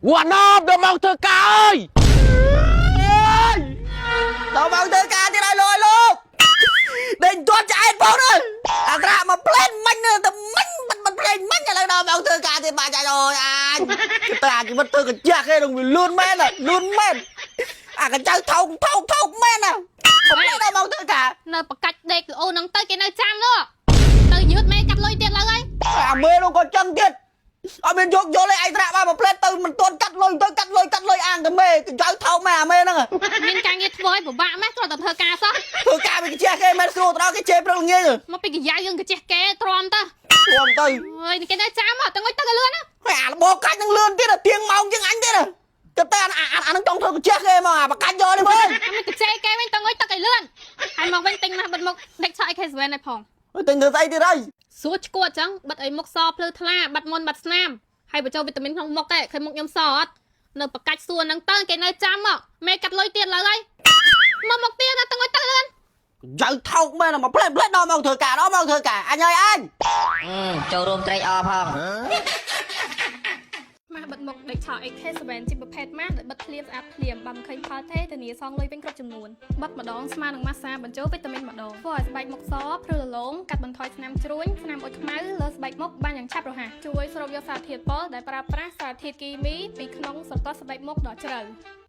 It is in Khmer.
វ៉ាណប់ដល់មកធ្វើការអើយ ដល់មកធ្វើការទៀតឲ្យលោកឲ្យលោកដេញទាត់ឆ្អែតផងទៅអាត្រាមកផ្លែនមិញទៅមិញបាត់បាត់ផ្លែនមិញឥឡូវដល់មកធ្វើការទៀតបាទចាអូយអាចតែអាជីវិតធ្វើកាចាស់គេនឹងវាលឿនមែនលឿនមែនអាកញ្ចៅថោកថោកថោកមែនណាខ្ញុំដល់មកធ្វើការ នៅបកាច់ដេកអូនហ្នឹងទៅគេនៅចាំនោះទៅយឺតមេកាត់លុយទៀតឡើយហើយ អាមេនោះក៏ចឹងទៀតអត់មានយកយល់ឯឯត្រាក់បានមួយផ្លែតទៅមិនទាន់កាត់លុយទៅកាត់លុយកាត់លុយអាងតែមេកញ្ចៅថោកមែនអាមេហ្នឹង មានការងារធ្វើឲ្យពិបាកម៉េះគ្រាន់តែធ្វើការសោះ ធ្វើការវាកាចាស់គេមែនស្រួលទៅដល់គេជេរព្រឹកល្ងាច មកពីកាយ៉ាយើងកាជះគេទ្រាំទៅ ស្រួលទៅ អើយគេនៅចាំទៅងុយទឹកឲ្យលឿនណា ហើយអារបកាច់នឹងលឿនទៀតទៀងម៉ោងជាងអញទៀតទៅតែអាអានឹងចង់ធ្វើកាជះគេមកអាបកាច់យកនេះមើល មិនកាជេគេវិញទៅងុយទឹកឲ្យលឿនហើយមកវិញទិញម៉ាស់បិទមុខដេកឆក់ AK7 ឲ្យផង ទិញធ្វើស្អីទៀតហើយ សួរឈួតអញ្ចឹងបិទឲ្យមុខសភ្លឺថ្លាបាត់មុនបាត់ស្នាមហើយបញ្ចូលវីតាមីនក្នុងមុខឯងឃើញមុខខ្ញុំសអត់នៅបកាច់សួរហ្នឹងទៅគេនៅចាំមកមេកាត់លុយទៀតឡើយហើយមកមកទៀតណាទៅងុយទឹកលឿន ចៅថោកមែនមកផ្លែផ្លែដល់មកធ្វើការដល់មកធ្វើការអញហើយអញ ចូលរួមត្រេកអរផង ម៉ាស់បិទមុខដេកឆោ AK7 ជាប្រភេទម៉ាស់ដែលបិទភ្លាមស្អាតភ្លាមបើមិនឃើញផលទេធានាសងលុយវិញគ្រប់ចំនួនបិទម្ដងស្មើនឹងម៉ាស្សាបញ្ចូលវីតាមីនម្ដងធ្វើឲ្យស្បែកមុខសភ្លឺរលោងកាត់បន្ថយស្នាមជ្រួញស្នាមអុចខ្មៅលើស្បែកមុខបានយ៉ាងឆាប់រហ័សជួយស្រូបយកសារធាតុពុលដែលប្រើប្រាស់សារធាតុគីមីពីក្នុងស្រទាប់ស្បែកមុខដ៏ជ្រៅ។